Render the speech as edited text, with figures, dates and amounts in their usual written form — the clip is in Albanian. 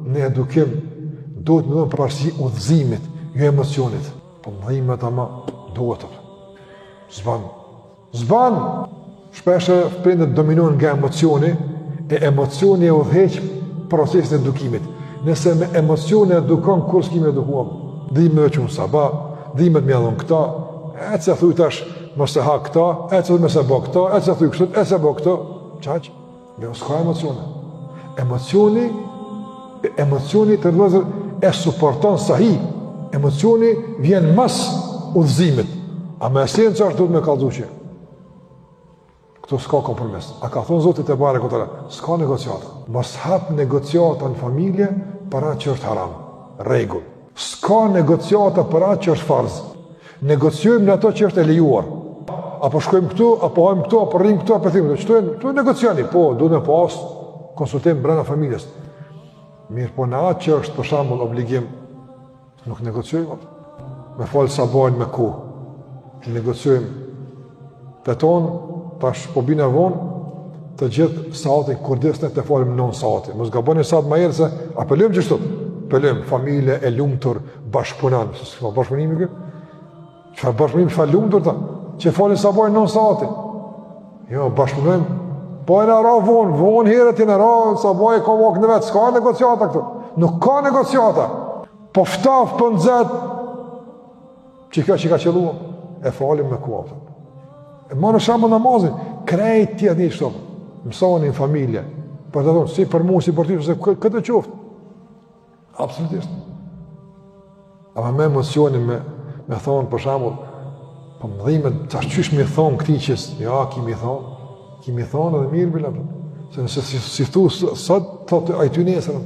Në edukim duhet me dhënë përparësi udhëzimit, jo emocionit. Po më dhimet ama duhet të. S'ban. S'ban. Shpesh prindët dominohen nga emocioni, e emocioni e udhëheq procesin e edukimit. Nëse me emocione edukon, kurrë s'ki me eduku. Dhimet me çu n'sabah, dhimet me dhon këta, ec e thuj tash, mos e ha këta, ec e mos e bë këta, ec e thuj kështu, ec e bë këto. Qaq? Jo, s'ka emocione. Emocioni, emocioni të vëllezër e suporton sahi. Emocioni vjen mas udhëzimit. Ama esenca është duhet me kallzu që. Këtu s'ka kompromis. A ka thonë Zoti tebareke ve teala, s'ka negociata. Mos hap negociata në familje për atë që është haram. Rregull. S'ka negociata për atë që është farz. Negociojmë në ato që është e lejuar. Apo shkojmë këtu, apo hajmë këtu, apo rrimë këtu, apo themi këtu. Qëto, këtu negocioni, po, duhet me pas konsultim brenda familjes. Mirëpo në atë që është për shembull obligim, nuk negociojmë. Me falë sabahun me kohë. Negociojmë të tonë, tash po bina vonë, të gjithë sahatin kujdesni të falim 9 sahati. Mos gaboni sahat ma herët se apelojmë qështu. Apelojmë familje e lumtur bashkëpunon, se s'ka bashkëpunimi kë? Çfarë bashkëpunimi, çfarë lumtur ta? Që falin sabahin 9 sahati. Jo, bashkëpunojmë. Po e na ra vonë, vonë herët e na ra sabahi ka vaktin e vet, s'ka negociata këtu. Nuk ka negociata. Po ftoftë, po nxehtë, Që kjo që ka qëllu, e falim me kohë. E marrë shembull namazin, krejt tjetër një shto, mësoni në familje, për të thonë, si për mu, si për ty, se këtë qoftë. Absolutisht. Ama me emocionin, me, me thonë, për shembull, po më dhimet, tash qysh me i thonë këtij që, ja, ki me i thonë, ki me i thonë edhe mirë, bila, se nëse si, si thu, sot, thotë, ai ty nesër,